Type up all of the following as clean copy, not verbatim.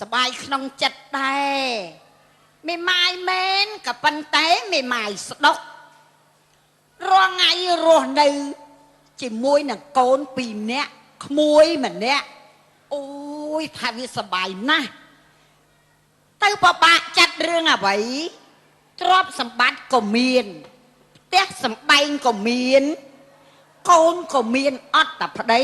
សបាយក្នុងចិត្តដែរមេម៉ាយមែនក៏ប៉ុន្តែមេម៉ាយស្ដុករាល់ថ្ងៃរស់នៅជាមួយនឹងកូនពីរនាក់ក្មួយម្នាក់អូយថាវាសបាយណាស់ទៅពិបាកចាត់រឿងអ្វីទ្រព្យសម្បត្តិក៏មានផ្ទះសម្បែងក៏មានកូនក៏មានអត់តែប្តី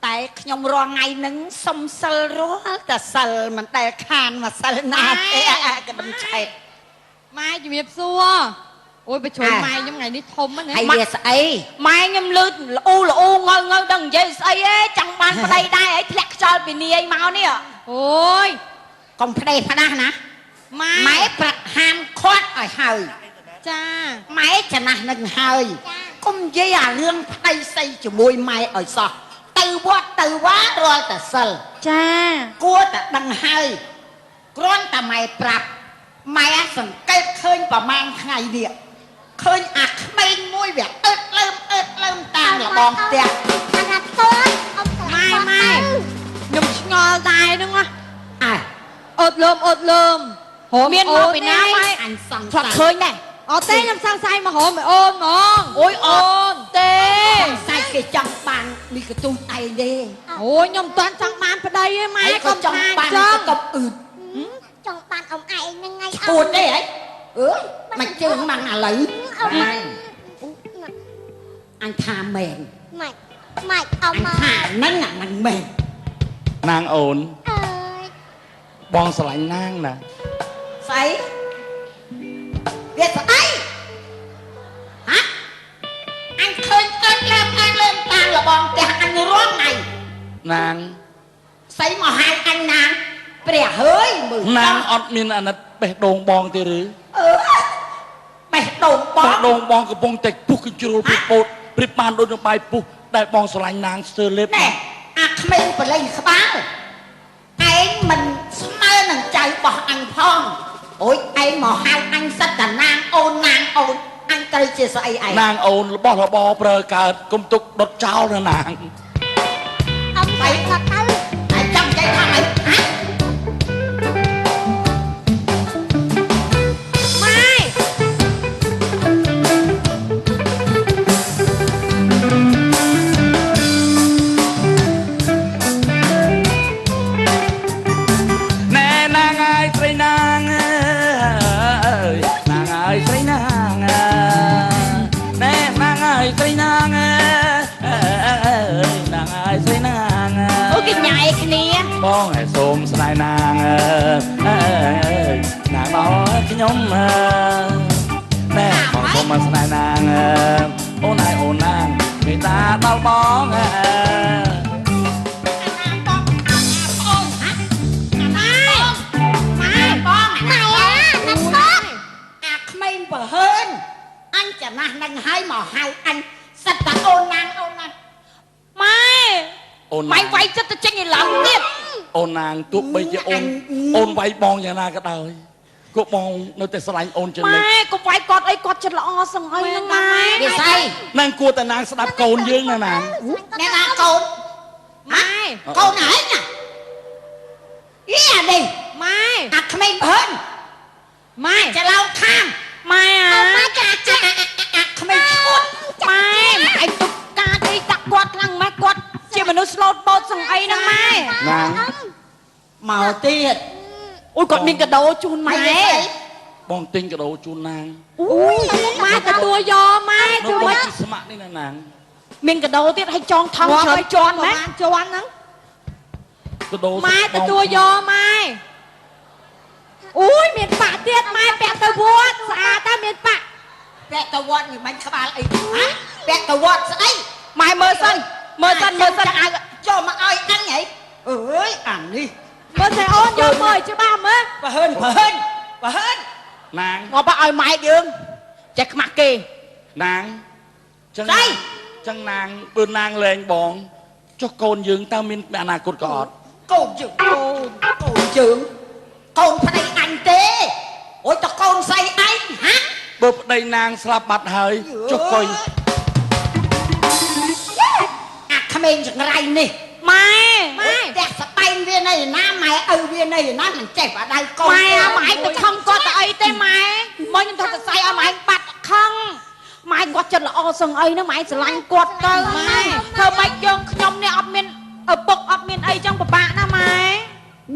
តែខ្ញុំរាល់ថ្ងៃនឹងសុំសិលរាល់តែសិលមិនដែលខានមកសិលណាទេកដុំឆែកម៉ែជំរាបសួរអូយបញ្ជ្រុលម៉ែខ្ញុំថ្ងៃនេះធំណាស់ហើយវាស្អីម៉ែខ្ញុំលឺល្អូល្អូងើងើដឹងនិយាយស្អីឯងចង់បានប្តីដែរឯងធ្លាក់ខ្យល់ពីនាយមកនេះអូយកុំប្តីផ្ដាស់ណាម៉ែប្រាក់ហាមខាត់ឲ្យហើយចាម៉ែចំណាស់នឹងហើយ កុំនិយាយអារឿងប្តីស្អីជាមួយម៉ែឲ្យសោះទៅវត្តទៅវារាល់តែសិលចាគួរតែដឹងហើយគ្រាន់តែម៉ែប្រាប់ម៉ែសង្កេតឃើញប្រហែលថ្ងៃនេះឃើញអាក្មេងមួយវាអើតលើមអើតលើមតាមរបងផ្ទះអាណាតូនម៉ែម៉ែខ្ញុំឆ្ងល់ដែរហ្នឹងណាអើអត់លើមអត់លើមមានមកពីណាម៉ែអញសង្ស័យឃើញដែរអត់ទេខ្ញុំសង្ស័យមកហមឲ្យអូនហ្មងអូយអូនទេសង្ស័យគេចង់បានមីកទូចឯងទេអូយខ្ញុំមិនតាន់ចង់បានប្តីទេម៉ែកុំចង់បានកុំអឺចង់បានអ៊ំឯងហ្នឹងឯងឈួតទេហីអើយមកជើងម៉ាំងឥឡូវអញថាមែនម៉េចម៉េចអ៊ំថាហ្នឹងអាហ្នឹងមែនណាងអូនអើយបងស្រឡាញ់ណាងណាស្អីវាស្អីហ៎អញឃើញអើតលើមអើតលើមតាមរបងផ្ទះអញរាល់ថ្ងៃណាងស្អីមកហៅអញណាងព្រះហើយមើលណាងអត់មានអាណិតបេះដូងបងទេឬអឺបេះដូងបងបេះដូងបងកំពុងតែពុះកញ្ជ្រោលពីពោតប្រៀបបានដូចនឹងបាយពុះដែលបងស្រឡាញ់ណាងស្ទើរលេបណែអាក្មេងបល័យក្បាលឯងមិនស្មើនឹងចៅរបស់អញផងអូយឯងមកហៅអញសិតតាណាងអូនណាងអូនអញត្រូវជាស្អីឯងណាងអូនរបស់របរប្រើកើតគុំទុកដុតចោលណានាងអំបែកគាត់ទៅតែចង់និយាយថាម៉េចហ៎ម៉ែណែណាងអើយស្រីណាងអើយណាងអើយស្រីណាងណែណាងអើយស្រីណាងអើយណាងអើយស្រីណាងអូគេញ៉ៃគ្នាបងឲ្យសូមស្នេហ៍ណាងអើយណាងដល់ខ្ញុំណែបងសូមមកស្នេហ៍ណាងអូនឯអូនណាងមេត្តាដល់បងបើហើនអញចំណាស់នឹងហើយមកហៅអញសិតតាអូនណាងអូនណាងម៉ែអូនម៉ែវាយចិត្តទៅចេញឲ្យឡើងទៀតអូនណាងទោះបីជាអូនអូនវាយបងយ៉ាងណាក៏ដោយក៏បងនៅតែស្រឡាញ់អូនជានិច្ចម៉ែកុំវាយគាត់អីគាត់ចិត្តល្អសឹងអីហ្នឹងម៉ែវាស្អីណាងគួរតែណាងស្ដាប់កូនយើងណាណាងអ្នកណាកូនម៉ែកូនឯងណាអីអានេះម៉ែអាក្មេងបើហើនម៉ែច្រឡោខាងម៉ែអាម៉ែចាចាអាក្មេងឈួតម៉ែឯងទុកការអីដាក់គាត់ខ្លាំងម៉ែគាត់ជាមនុស្សស្លូតបូតសឹងអីហ្នឹងម៉ែណាងមកទៀតអូយគាត់មានកដោជូនម៉ែបងទិញកដោជូនណាងអូយម៉ែទទួលយកម៉ែជួយមកស្មាក់នេះណានាងមានកដោទៀតឲ្យចងថងច្រើនជាន់ម៉ែជាន់ហ្នឹងកដោម៉ែទទួលយកម៉ែអូយមានប៉ាក់ទៀតម៉ែពាក់ទៅវត្តស្អាតតើមានប៉ាក់ពាក់ទៅវត្តមិនបាញ់ក្បាលអីហ៎ពាក់ទៅវត្តស្អីម៉ែមើលសិនមើលសិនមើលសិនអាវចូលមកឲ្យអញហីអើយអានេះមើលសិនអូនយកមើលច្បាស់មើលបើហើនបើហើនបើហើនណាងងាប់ឲ្យម៉ែយើងចេះខ្មាស់គេណាងចឹងចឹងណាងបើណាងលែងបងចុះកូនយើងតើមានអនាគតក៏អត់កូនយើងកូនយើងកូនប្តីអញទេអូយតកូនស្អីឯងហ៎បើប្តីណាងស្លាប់បាត់ហើយចុះកុយ អាក្មេងចង្រៃនេះម៉ែម៉ែផ្ទះស្បែងវា នៅណាម៉ែឪវានៅណាមិនចេះបដៅកូន ម៉ែម៉ែទៅខំគាត់ទៅអីទេម៉ែមកខ្ញុំថាសរសៃឲ្យម៉ែបាត់ខឹងម៉ែគាត់ចិត្តល្អសឹងអីហ្នឹងម៉ែស្រឡាញ់គាត់ទៅម៉ែធ្វើម៉េចយើងខ្ញុំនេះអត់មានឪពុកអត់មានអីចឹងពិបាកណាស់ម៉ែ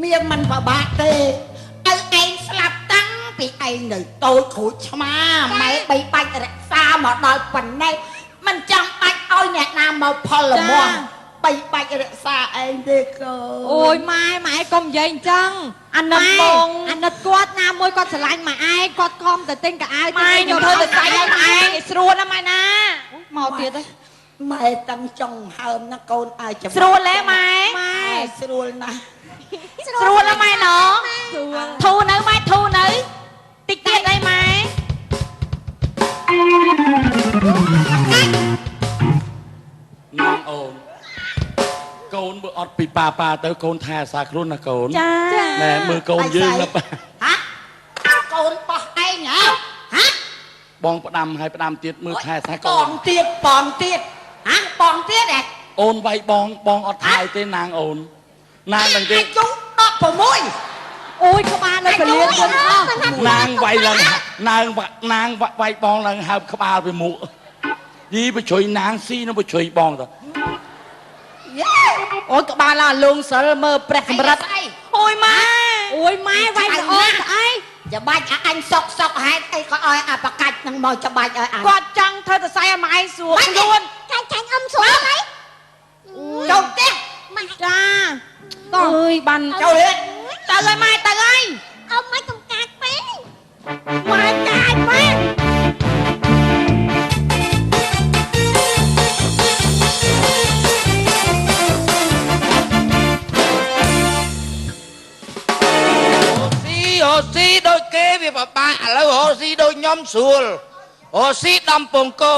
មានមិនពិបាកទេឪឯងស្លាប់តាំងពីឯងនៅតូចក្រូចឆ្មាម៉ែបីបាច់រក្សាមកដល់ប៉ុណ្ណេះមិនចាំបាច់ឲ្យអ្នកណាមកផលលមាស់បីបាច់រក្សាឯងទេកូន អូយម៉ែម៉ែកុំនិយាយអញ្ចឹង អាណិតបង អាណិតគាត់ណាមួយគាត់ស្រឡាញ់ម៉ែឯងគាត់ខំទៅទិញកៅអៅ ម៉ែខ្ញុំធ្វើទៅស្អីឲ្យម៉ែស្រួលណាម៉ែណា មកទៀតទេ ម៉ែតាំងចង់ហើមណាកូនឲ្យ ស្រួលទេម៉ែ ម៉ែ ស្រួលណាស់ ស្រួលណាម៉ែណធូរនៅម៉ែធូរនៅតិចទៀតអីម៉ែ នាងអូន កូនបើអត់ពីប៉ាប៉ាទៅកូនថែអាសាខ្លួនណាកូន ចា ណែមើលកូនយើងណាប៉ា ហាកូនបោះឯងហ៎ហា បងផ្ដាំហើយផ្ដាំទៀតមើលថែអាសាកូ ប ន ងទៀតបងទៀតហាបងទៀតហ៎ អូនវាយបងបងអត់ថែទេនាងអូនណាងនឹងទេ អាយុ16 អូយក្បាលនៅពលានខ្លួនអស់ នាងវាយឡើងនាងនាងវាយបងឡើងហើបក្បាលពីមុខយីបជួយនាងស៊ីនឹងបជួយបងទៅ អូយក្បាលឡាលងសិលមើលព្រះកម្រិតអូយម៉ែ អូយម៉ែវាយល្អស្អី ច្បាច់អញសុកសុកហេតុអីក៏ឲ្យអាបកាច់នឹងមកច្បាច់ឲ្យអញ គាត់ចង់ធ្វើសរសៃឲ្យម៉ែស្រួលខ្លួន ចាញ់ចាញ់អ៊ំស្រួលអី ចូលផ្ទះ ចាតោះអើយបាន ចូលរៀន ទៅហើយម៉ែទៅហើយ អ៊ំមិនកុំកាចពេក ម៉ែកាចពេក រស់ស៊ីដូចគេវាពិបាកឥឡូវរស់ស៊ីដូចខ្ញុំស្រួលរស់ស៊ីដំពងគោ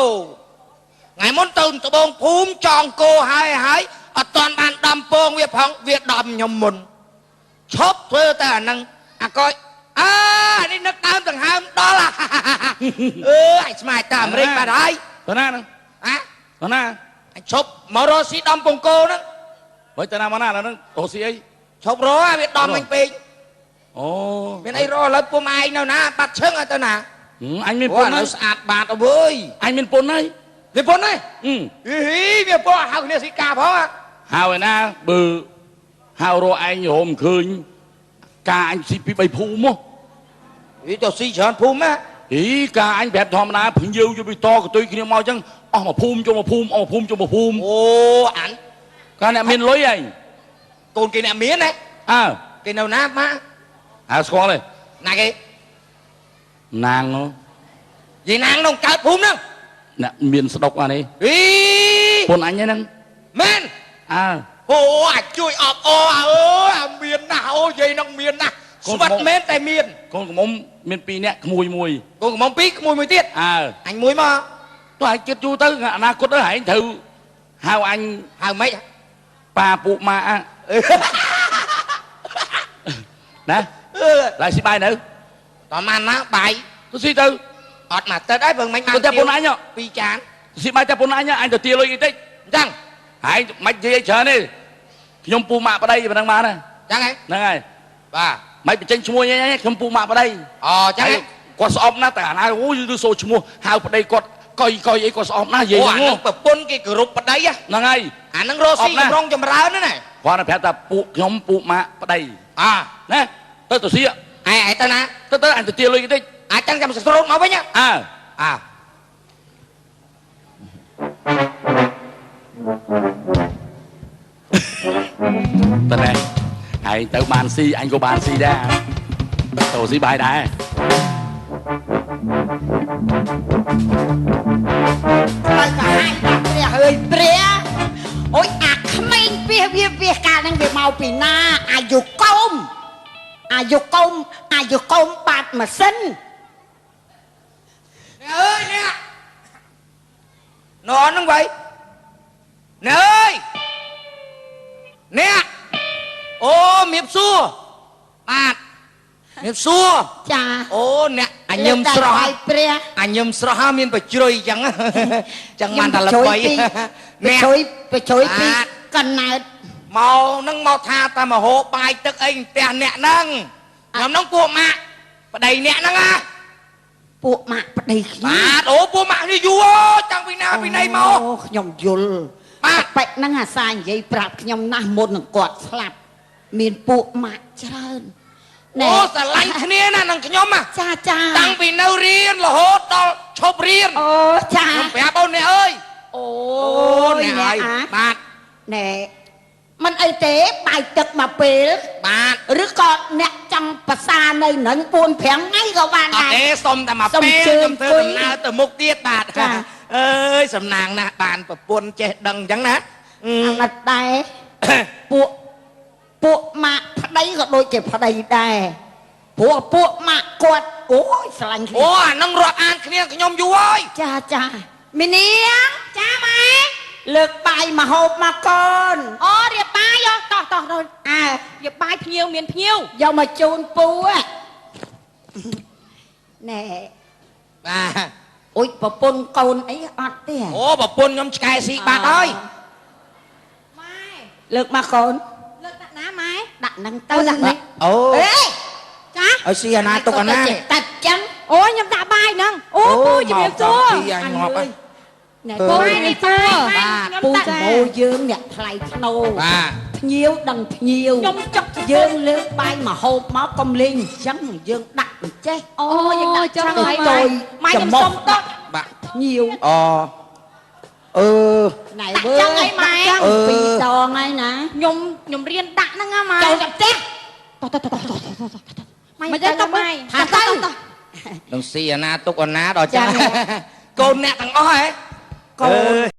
ថ្ងៃមុនទៅត្បូងភូមិចងគោហើយហើយអត់តាន់បានដំពងវាផងវាដំខ្ញុំមុនឈប់ធ្វើតែអាហ្នឹងអាកយអើអានេះនឹកដើមដង្ហើមដល់អឺអញស្មានតែអាមេរិកបាត់ហើយ ទៅណាហ្នឹង ហ៎ ទៅណា អញឈប់មករស់ស៊ីដំពងគោហ្នឹង វិញទៅណាមកណាហ្នឹងរស់ស៊ីអី ឈប់រស់វាដំអញពេក អូ មានអីរស់ឥឡូវពុំឯងនៅណាបាត់ឈឹងឲ្យទៅណា អញមានពុន ហើយស្អាតបាតអើយ អញមានពុនហើយ មានពុនហើយអីមានពុនហៅគ្នាស៊ីកាផង ហៅឯណាបើហៅរកឯងរមឃើញការអញស៊ីពី3ភូមិមក អីទៅស៊ីច្រើនភូមិណា អីការអញប្រាប់ធម្មតាភ្ញៀវយកពីតកតុយគ្នាមកអញ្ចឹងអស់មួយភូមិចូលមួយភូមិអស់មួយភូមិចូលមួយភូមិ អូអាន កាលអ្នកមានលុយឯង កូនគេអ្នកមានណា អើ គេនៅណាម៉ា អើស្គាល់ទេ ណាគេ ណាងនោះ យីណាងនោះកើតភូមិហ្នឹង អ្នកមានស្ដុកអានេះ អី ពុនអញហ្នឹង មែន អើ អូអាចជួយអបអអើអាមានណាស់អូយាយនឹងមានណាស់ស្វិតមែនតែមានក ូនកំមុំមាន2នាក់ក្មួយមួយក ូនកំមុំ2ក្មួយមួយទៀត អើ អញមួយមក ទោះឯងគិតយូរទៅអនាគតទៅឯងត្រូវហៅអញ ហៅម៉េច ប៉ាពួកម៉ាណាឡើយស៊ីបាយនៅ តមានណាបាយ ទៅស៊ីទៅ អត់មកទឹកហើយព្រឹងមិញបាន តែពុនអញ 2ចាន ស៊ីបាយតែពុនអញអញទៅទាលុយគេតិច អញ្ចឹង ហើយមិននិយាយច្រើនទេខ្ញុំពូម៉ាក់ប្តីប៉ុណ្ណឹងបានណា អញ្ចឹងហ៎ ហ្នឹងហើយ បាទ មិនបញ្ចេញឈ្មោះញ៉ៃខ្ញុំពូម៉ាក់ប្តី អូអញ្ចឹង គាត់ស្អប់ណាស់តែអាណាអូយឬសូឈ្មោះហៅប្តីគាត់កុយកុយអីគាត់ស្អប់ណាស់និយាយ ហ្នឹងប្រពន្ធគេគោរពប្តី ហ្នឹងហើយ អាហ្នឹងរស់ស៊ីចម្រុងចម្រើនណា គាត់ប្រាប់ថាពួកខ្ញុំពូម៉ាក់ប្តី អា ណាទៅទៅស៊ី ឯងទៅណា ទៅទៅអញទៅទាលុយគេតិច អាចចឹងចាំស្រោតមកវិញ អើ អើ តើនេះឯងទៅបានស៊ីអញក៏បានស៊ីដែរទៅស៊ីបាយដែរ ទៅកាហាយដល់ព្រះអើយព្រះអូយអាក្មេងពីវាវាកាលហ្នឹងវាមកពីណាអាយុកុំអាយុកុំអាយុកុំបាត់ម៉ាស៊ីន អ្នកអើយអ្នកនហ្នឹងវៃអ្នកអើយអ្នកអូមៀបសួរបាទមៀបសួរ ចា អូអ្នកអញញឹមស្រស់ ព្រះ អញញឹមស្រស់ហើយមានបជ្រុយអញ្ចឹងអញ្ចឹងបានតែល្បី អ្នកបជ្រុយបជ្រុយពីកណែត មកនឹងមកថាតែមហោបាយទឹកអីផ្ទះអ្នកហ្នឹងខ្ញុំហ្នឹងពួកម៉ាក់ប្តីអ្នកហ្នឹងណា ពួកម៉ាក់ប្តីខ្ញុំ បាទអូពួកម៉ាក់នេះយូរតាំងពីណាពីណីមក អូខ្ញុំយល់បាទប៉ិហ្នឹងអាសានិយាយប្រាប់ខ្ញុំណាស់មុននឹងគាត់ស្លាប់មានពួកម៉ាក់ច្រើន អូស្រឡាញ់គ្នាណានឹងខ្ញុំណា ចាចា តាំងពីនៅរៀនរហូតដល់ឈប់រៀន អូចា ខ្ញុំប្រាប់អូនអ្នកអើយ អូ អ្នកអើយបាទ ណែមិនអីទេបាយទឹកមកពេល បាទ ឬក៏អ្នកចង់ប្រសានៅនឹង4 5ថ្ងៃក៏បានដែរ អត់ទេសុំតែមកពេលខ្ញុំធ្វើដំណើរទៅមុខទៀតបាទអើយសំណាងណាស់បានប្រពន្ធចេះដឹងអញ្ចឹងណា អាណិតដែរពួកម៉ាក់ប្តីក៏ដូចជាប្តីដែរព្រោះពួកម៉ាក់គាត់អូយស្រឡាញ់គ្នា អូអានឹងរាប់អានគ្នាខ្ញុំយូរហើយ ចាចាមីនាង ចាម៉ែ លើកបាយមកហូបមកកូន អូរៀបបាយតោះតោះដល់ អើ រៀបបាយភ្ញៀវមានភ្ញៀវ យកមកជូនពូណែ បាទ អុយប្រពន្ធកូនអីអត់ទេ អូប្រពន្ធខ្ញុំឆ្កែស៊ីបាត់ហើយ ម៉ែ លើកមកកូន លើកដាក់ណាម៉ែ ដាក់នឹងទៅដាក់នេះ អូ អេ ចា ឲ្យស៊ីអាណាទុកអាណា តាច់ចឹង អូខ្ញុំដាក់បាយហ្នឹងអូពូជំរាបសួរ អញងាប់ហើយ ណែ ពូនេះសួរ បាទ ពូសម្បូរយើងអ្នកថ្លៃថ្នូរ បាទ ភ្ញៀវដឹងភ្ញៀវ ខ្ញុំចុក យើងលើកបាយមកហូបមកកុំលេងអញ្ចឹងយើងដាក់អញ្ចេះ អូយើងដាក់ចឹងហើយម៉ែខ្ញុំសុំត បាទ ភ្ញៀវ អូអឺ ណែវើ ចឹងអីម៉ែ ពីរដងហើយណា ខ្ញុំរៀនដាក់ហ្នឹងម៉ែ ចូលទៅផ្ទះ តោះតោះតោះតោះតោះម៉ែទៅម៉ែ ថាទៅ នឹងស៊ីអាណាទុកអាណាដល់ចឹងកូនអ្នកទាំងអស់ហ៎ កូន